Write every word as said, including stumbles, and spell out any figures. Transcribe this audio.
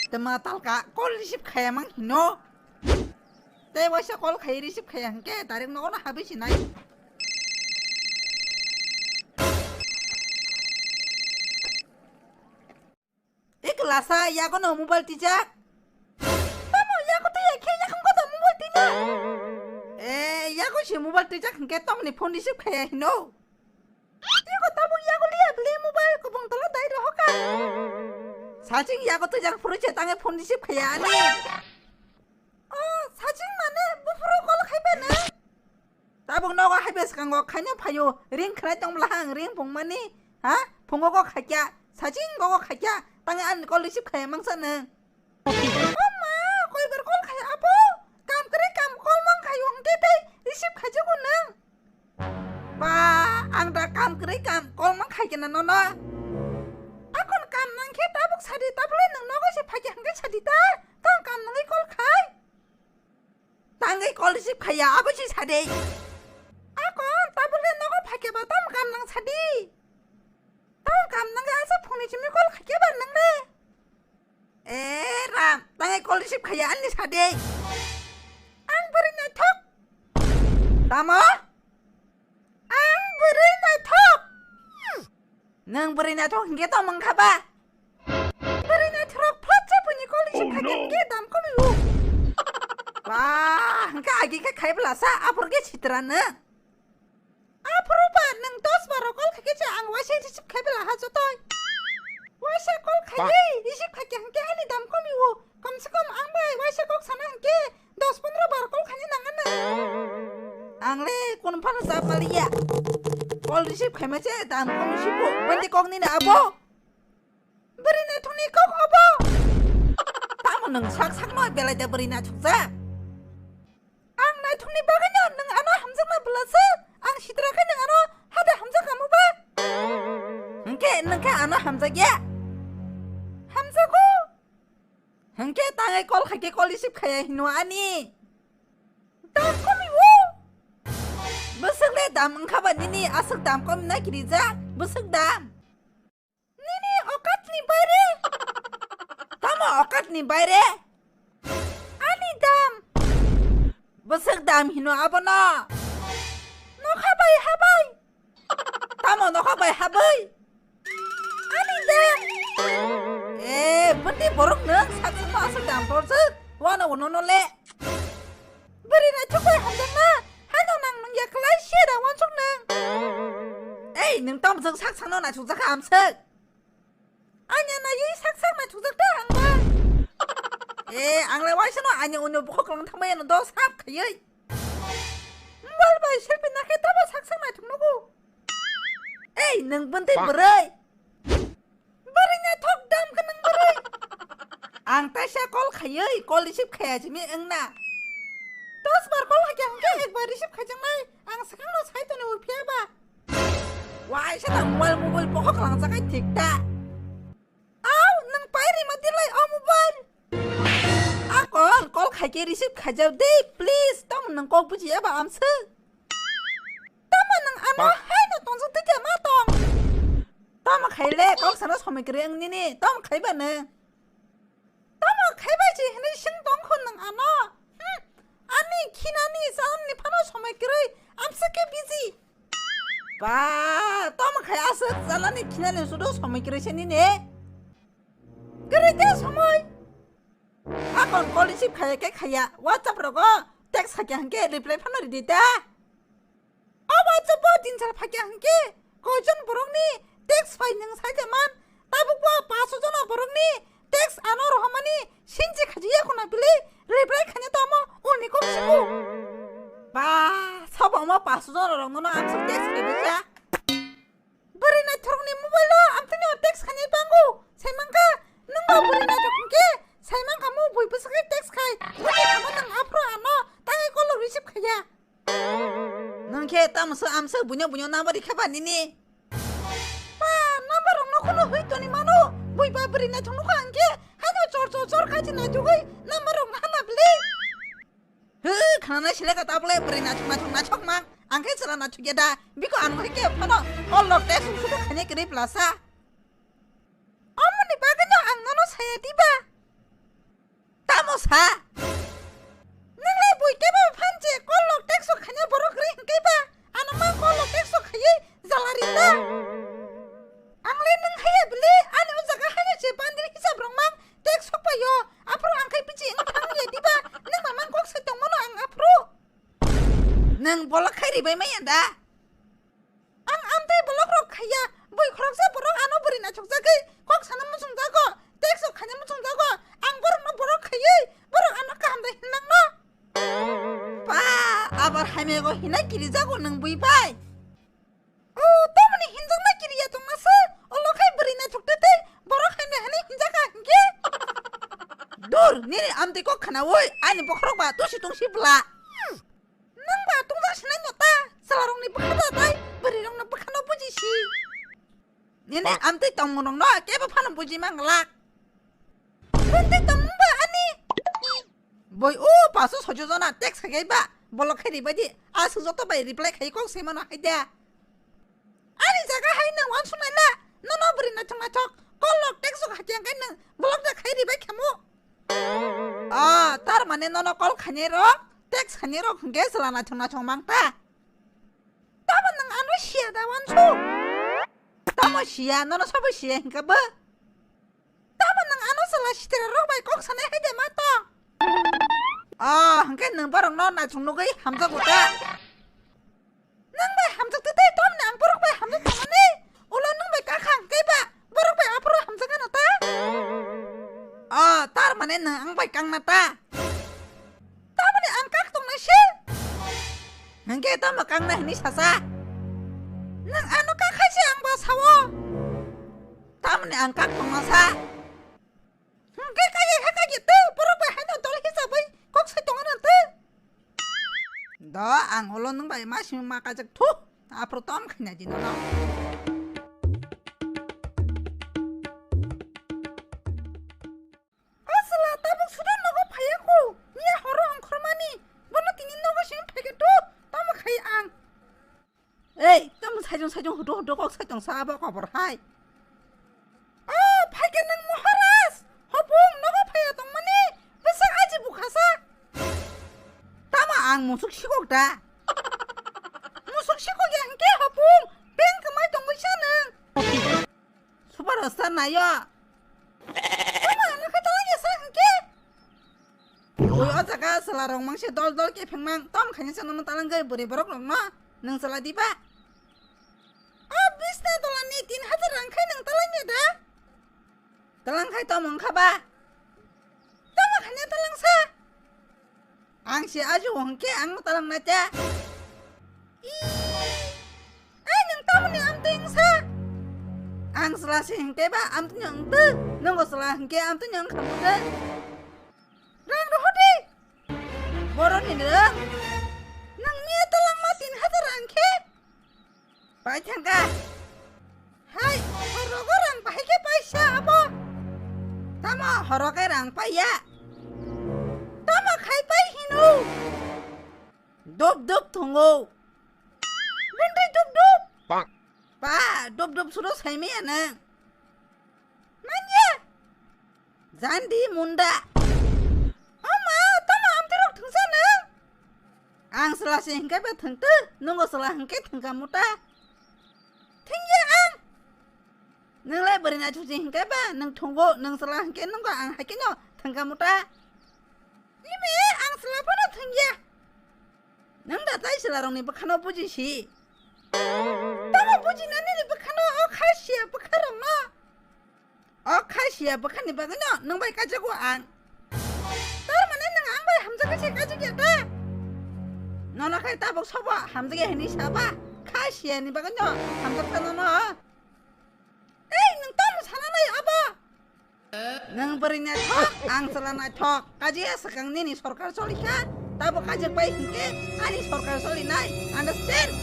Tama talka call receive khaya mang hino. Tei waisa call khai receive khaya hwnkhe direct nogo no habwi sinai. Tei kwlasa yago no mobile twijak. Tamo yago twi ya khe yakhung koto mobile twijak. Eh, yago se mobile twijak hwnkhe tamni phone receive khaya hino. Yago tabuk yago liya bli mobile kubung tolo dai rohoka. Saching yago twijak phuru se tange phone receive khaya ani. Oh, saching mane buphuru call khaiba na? Tabuk nogo haibe swkango khaina phaio ring khwnai tong bwlahang ring pungmani. Ha? Phungo go khaikya, saching go go khaikya, tange ani call receive khaya mangsa nang. O ma, koibar call khai abo? Kam kwrwi kam call mang khaio hwnkhe tei receive khaijago nwng? Ba, ang da kam kwrwi kam call mang khai kena nono. Akon kam nang khe tabuk sadi, tabule nwng nogo se phaikhe hwnkhe sadi ta, tang kam nangwi call khai. Tangwi call receive khaiya, abo se sadi. Akon tabule nogo phaikhe ba tam kam nang sadi. Tamo kam nangkhe asa phone ni simi call khaikhe ba nang le. Eh, Ram, tangai call receive khaiya ani sadi. Ang bwrwi naithok. Tamo? Ang bwrwi naithok. Nang bwrwi naithok hingke to mangkha ba? Bwrwi naithok phat cha phone ni call receive khaikhe hingke dam komi o. Ba, hingke agi khe khai bwlasa, aphuru khe sitra nang. Aphuru ba nwng dos baro call khaikhe se ang waisa receive khai bwla ha jotoi. Waisa call khaikhe receive khaikhe hwnkhe ani dam komi o. Kom se kom ang bai waisa kok sana hwnkhe dos pondro bar call khaina nang ano. Ang le kun phano chap maliya. Call receive khaima se dam komi sibo. Bandi kok ni na abo. Bwrwi naithokni kok obo? Tamo nwng sak sakno belai da bwrwi naithokjak? Ang naithokni bagwino nwng ano hamjakma bwlasa? Ang sitra khe nwng ano hada hamjak kamo ba? Hwnkhe nwng khe ano hamjakya? Hamjago. Hwnkhe tangai call khaikhe call receive khaiya hino ani. Dam komi o. Bwswk le dam wngkha ba nini aswk dam komi na kirijak? Bwswk dam? Nini okatni baire. Tamo okatni baire? Ani dam. Bwswk dam hino abono? Nokha bai habai. Tamo nokha bai habai? Ani dam. Eh, bwndi borok nwng sak sakno aswk dam torjak. Wano wano no le. Bwrwi naithok bai hamjakma, haino nang nung ya kwlai siya da wansuk nang. Ei, nwng tamo jwng sak sakno naithokjak kha amswk? Anya naiwi sak sak naithokjak ta ang ba? Eh, ang le waisano ani unyo bokhok lang thangbai ano do sap khaiwi. Mobile bai selfie nakhe tamo sak sak naithok nugo. Ei, nwng bwndwi bwrwi. Bwrwi naithok dam gwnang bwrwi. Ang taisa call khaiwi call receive khaiya simi wngna. Dos bar call khaikha hwnkhe ekbar receive khaijaknai. Ang swkangno sai tonwi phiya ba. Waisa da mobile mobile bokhok langjakai thik ta. Au, nwng pai rima dilai o mobile. A call, call khaikhe receive khaijak de, please. Tamo nwng kok bujiya ba amswk? Tamo nwng ano Pak. Haino tongsa twikia ma tong? Tamo khaile kok sana somoi kwrwi wng nini. Tamo khaiba nwng? Tamo khaibai se hinwi swng tong kho nwng ano? Hmm. Ani khinani chanani phano somoi kwrwi. Amswk khe busy. Ba, tamo khai aswk chalani khinani sudo somoi kwrwi se nini? Kwrwi de somoi. Akon call receive khaya khe khaya, WhatsApp rogo text khaikha hwnkhe reply phano ridi ta. O WhatsApp o dinsal phaikha hwnkhe koijon borokni text phai nwng saikha man, tabukbo paso jona borokni text ano rohormani sinchi khajiya khuna bili reply khaina tamo ulni kok siku. Ba, sabo omo paso jona rok nono amswk text khaibisa. Bwrwi naithokni mobile o amtwino text khainai bango. Sai mankha, nwngbo bwrwi naithok hwnkhe, sai mankha mo bui bwswkhe text khai. Bwrwi thangma nwng aphuru ano tangwi call receive khaiya. Nwng khe tamswk amswk buino buino number rikha ba nini? Ba, number rok nokhono hoi toni mano. Bui ba bwrwi naithok nukha hwnkhe, haino chor chor chor khai se naithogwi number rok hana bwlwi. Hw, khananai seleka tabule bwrwi naithok naithok naithok mang. Ang khe chwla naithok ya da. Biko ano hai khe phano call rok text sung sung khainai kwrwi bwlasa. Omoni bagwino ang nono saya diba? Tamo sa? Nang le bui kebo phan che kol lok text o khanya borok ri hingke ba. Ano ma kol lok text o khayui jala ri ta. Ang le nang haya bili ani o jaga haya che bandri hisab rong mang text sok payo. Aphuru ang khai pichi ang thang ya diba. Nang ma mang kok sai tong mano ang aphuru. Nang bolok khai ri bai maya da? Ang amtwi block rok khaiya, bui khoroksa borok ano bwrwi naithokjagwi kok sana muchungjago, text rok khaina muchungjago, ang borokno borok khaiwi borok ano kaham da hinlangno. Pa, abar hamyago hina kirijago nwng bui bai. O, tamoni hinjakma kiriya tongmasa, olo khai bwrwi naithok twi twi borok hamya hinwi hinjaka hinkhe. Dur, nini amtwi kok khana oi, ani bokhorok ba tusi tungsi bwla. Nang ba tungja sinai no ta, chwla rokni bwkha da tai, bwrwi rokno bwkhano buji si. Nini amtwi tongmung rokno kebo phano buji manglak. Bwntwi tongmung ba ani. Boi o paso sojo jona text khagai ba, bolok khai ribai di, aswk joto bai reply khai kok se mano hai da. Ani jaga hai nang wansuk nai la, nono bwrwi naithok naithok, kol lok text rok hakhe ang kai nang block da khai ribai khamu. Ah, tar mane nono kol khainai rok, text khainai rok hwnkhe chwla naithok naithok mang ta. Tamo nwng ano siya da wansu. Tamo siya, nono sabo siya hwnkhe bo. Tamo nwng ano chwla sitra rok bai kok sanai hai de ma tong. Ah, hwnkhe nwng borok no naithok nugwi hamjago ta. Nwng bai hamjak twi twi tamo ni ang borok bai hamjak tongmani? Ulo nwng bai kakha hwnkhe ba borok bai aphuru hamjak ano ta? O, tar mane nwng ang bai kangna ta? Tamoni ang kak tongnai se? Hwnkhe tamo kangna hwnwi sasa? Nwng ano kak hai se ang bo sao. Tamoni ang kak tongna sa? Hwnkhe kaiya khe kaiya tei borok bai haino dol hisabwi kok sai tongo nang tei. Do ang ulo nwng bai ma simi ma kajak thu. Aphuru tom khaina di nono. O chwla tabuk suda nogo phaiya khu. Miya horo ongkhormani. Bono tini nogo simi phaikhe thu. Tamo khai ang. Ei, tamo saijong saijong hudu hudu kok sai tong sa abo kobor hai. O, phaikhe nwng Maharaj, hopung nogo phaiya tongmani, bwsak aji bukhasa. Tamo ang musuk sikok da? Musuk sikok ya hwnkhe hopung, peng kwmai tongwi sa nwng. Super star nayo. Tamo ano khe talangya sa hwnkhe? Ui o jaga chwla rok mangse dol dol kepheng mang, tom khaina sa nono talangwi bwrwi borok rok no. Nwng chwla diba? O bisna dola ni tin hajar rang khai nwng talangya da? Talang khai tamo wngkha ba? Tamo khaina talangsa? Ang se ajo hwnkhe ang talang na cha. Ih, ai nwng tamoni amtwi wngsa? Ang chwla se hwnkhe ba amtwino wngtwi, nwngbo chwla hwnkhe amtwino wngkha mwkhe. Rang rohor di. Boroni rang. Nang miya talangma tin hajar rang khe? Pai thangkha. Hai, horogo rang bahai khe paisa abo. Tamo horoke rang paiya? Tamo khai pai hino? Dup dup thungo. Bintwi dup dup. Pa, dup dup suro saimaya nang. Manya. Jandi munda. Ama, tamo amtwi rok thwngsa nang? Ang chwla se hwnkhe ba thwngtwi, nwngo chwla hwnkhe thwngkha muta. Thwngya ang. Nwng lai bwrwi naithok se hwnkhe ba, nwng thwngo, nwng chwla hwnkhe nwngo ang haikhe no thwngkha muta. Ibe ang chwla phano thwngya. Nwng da tai chwla rokni bwkhano buji si. Tamo bujinani ni bwkhano o kha siya bwkha rokno. O kha siya bwkhani bagwino nwng bai kaijago ang. Tar mane nwng ang bai hamjakhe se kaijakya da? Nono khai tabuk sobo hamjakya hinwi saba kha siyani bagwino hamjaksa nono. Ei, nwng tamo sana nai abo? Nwng bwrwi naithok, ang chwla naithok. Kajiya swkang nini sorkar cholikha, tabo kajak bai hinkhe ani sorkar cholinai. Understand?